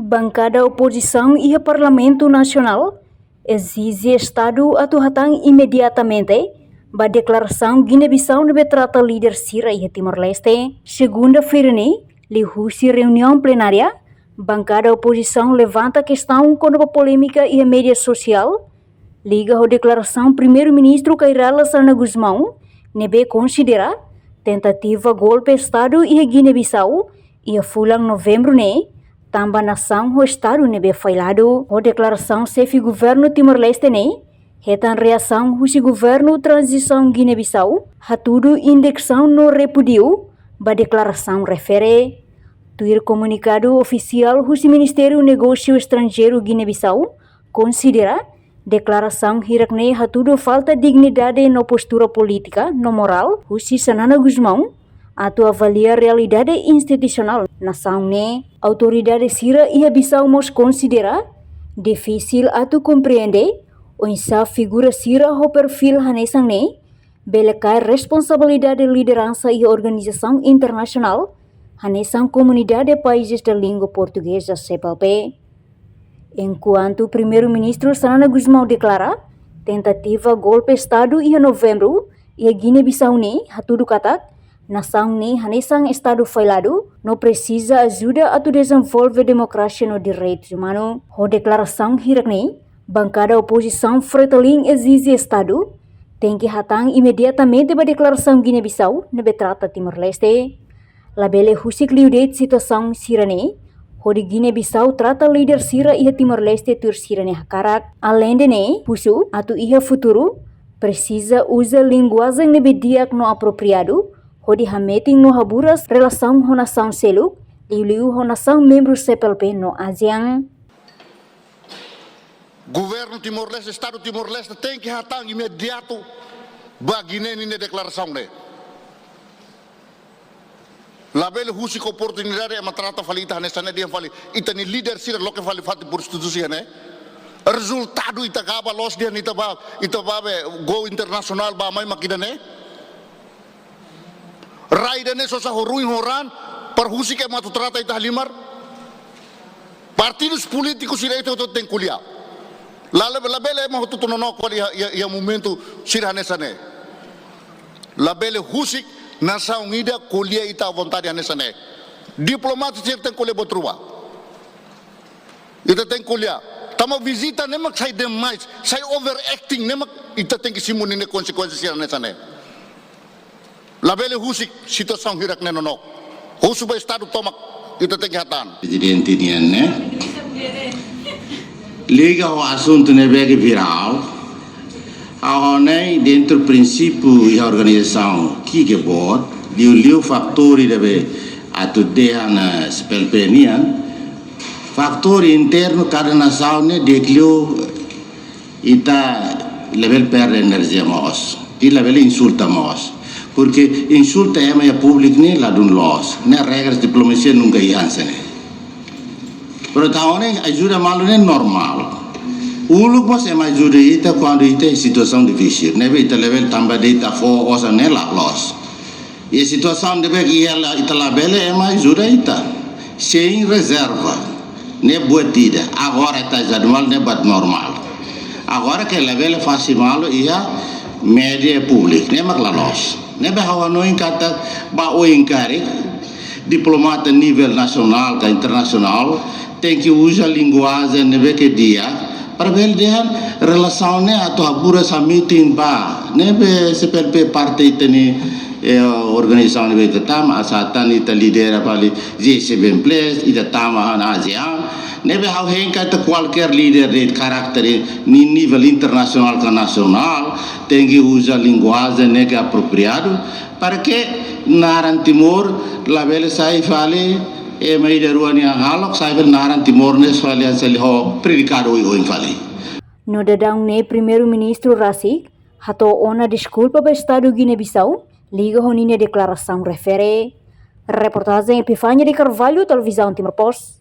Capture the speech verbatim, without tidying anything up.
Bankada opozisaun iha Parlamentu Nasionál ezije Estadu atu hatán imediatamente ba deklarasaun Guiné-Bissau ne'ebé trata líder sira iha Timor-Leste. Segunda-feira ne'e, liuhusi reuniaun plenária, bankada opozisaun levanta kestaun kona-ba polémika iha média sosiál, liga ho deklarasaun Primeiru-Ministru Kay Rala Xanana Gusmão, ne'ebé konsidera tentativa golpe Estadu iha Guiné-Bissau iha fulan Novembru ne'e, tanba nasaun ho Estadu ne'ebé failladu. Ho deklarasaun xefe governu Timor-Leste ne'e hetan reasaun husi governu tranzisaun Guiné-Bissau, hatudu indignasaun no repúdiu ba deklarasaun refere. Tuir komunikadu ofisiál husi Ministériu Negósiu Estranjeiru Guiné-Bissau, konsidera deklarasaun hirak ne'e hatudu falta dignidade no postura polítika no morál husi Xanana Gusmão atu avalia realidade institusionál nasaun ne'e. Autoridade sira iha Bissau mós konsidera difisil atu komprende oinsá figura sira ho perfíl hanesan ne'e bele kaer responsabilidade lideransa iha organizasaun internasionál, hanesan Comunidade Países da Língua Portuguesa, C P L P. Enkuantu Primeiru-Ministru Xanana Gusmão deklara tentativa golpe Estadu iha Novembru iha Guiné-Bissau ne'e, hatudu katak nasaun ne'e hanesan Estadu failladu no presiza ajuda atu dezenvolve demokrasia no direitus umanu. Ho deklarasaun hirak ne'e, bankada opozisaun Fretilin ezije Estadu tenke hatán imediatamente ba deklarasaun Guiné-Bissau ne'ebé trata Timor-Leste. Labele husik liu de'it situasaun sira ne'e, hodi Guiné-Bissau trata líder sira iha Timor-Leste tuir sira-nia hakarak. Aleinde ne'e, husu atu iha futuru presiza uza linguajen ne'ebé di'ak no apropriadu, hodi hametin no haburas relasaun ho nasaun seluk, liuliu ho nasaun membru C P L P no ASEAN. Governu Timor-Leste, Estadu Timor-Leste tenke hatán imediatu ba Guiné ninia deklarasaun ne'e. Labele husik oportunidade ema trata fali ita hanesan ne'e, dehan fali ita-nia líder sira loke fali fatin prostitusi ne'e. Rezultadu ita gaba loos dehan ita ba, ita ba be go internasionál ba mai mak ida-ne'e. Rai ida-ne'e sosa ho ruin ho raan, para husik ema atu trata ita halimar. Partidus polítikus sira ita hotu tenke ko'alia. La, la, labele ema hotu-hotu nonook ko'alia iha, iha, iha momentu sira hanesan ne'e. Labele husik nasaun ida ko'alia ita à vontade hanesan ne'e. Diplomata sira tenke ko'alia buat rua. Ita tenke ko'alia. Tanba vizita ne'e mak sai demais, sai overacting, ne'e mak ita tenke simu ninia konsekuénsia sira hanesan ne'e. Labele husik situasaun hirak ne'e nonook. Husu ba Estadu tomak, ita tenke hatán. Prezidente nian ne'e liga ho asuntu ne'ebé ke virál. Ha'u hanoin dentru prinsípiu iha organizasaun ki'ik boot, liuliu fatór ida be atu dehan, eh, C P L P nian. Fatór internu kada nasaun ne'e di'ak liu ita labele perde enerjia mós, i labele insulta mós. Porke insulta ema iha públiku ne'e ladún loos, ne'e regras diplomasia nunka iha hanesan ne'e. Pero ita hanoin ajuda malu ne'e normál. Uluk mós ema ajuda ita kuandu ita iha situasaun difisil. Ne'ebé ita labele tanba de'it ita fó osan ne'e la loos. Iha situasaun ne'ebé ke iha la, ita labele ema ajuda ita. Sein rezerva. Ne'e buat ida. Agora ita ajuda malu ne'e buat normál. Agora ke labele fase malu iha média públiku. Ne'e mak la loos. Ne'ebé ha'u hanoin katak ba oin karik diplomata nivel nasionál ka internasionál tenke uza linguajen ne'ebé ke di'ak para bele dehan relasaun ne'e atu haburas hametin ba ne'ebé C P L P parte ita-nia, eh, organizasaun ne'ebé ita tama, asa tan ita lidera fali G seven plus, ita tama ona ASEAN. Ne'ebé ha'u hein katak kualkér líder de karáter ni nivel internasionál ka nasionál tenke uza linguajen ne'ebé ke apropriadu para ke naran Timor labele sai fali ema ida rua nia hahalok, sai fali naran Timor ne'e sai fali hanesan ho predikadu oioin fali. No daudaun ne'e Primeiru-Ministru rasik hato'o ona deskulpa ba Estadu Guiné-Bissau liga ho ninia deklarasaun refere. Reportajen Epifania de Carvalho, Televizaun Timor Post.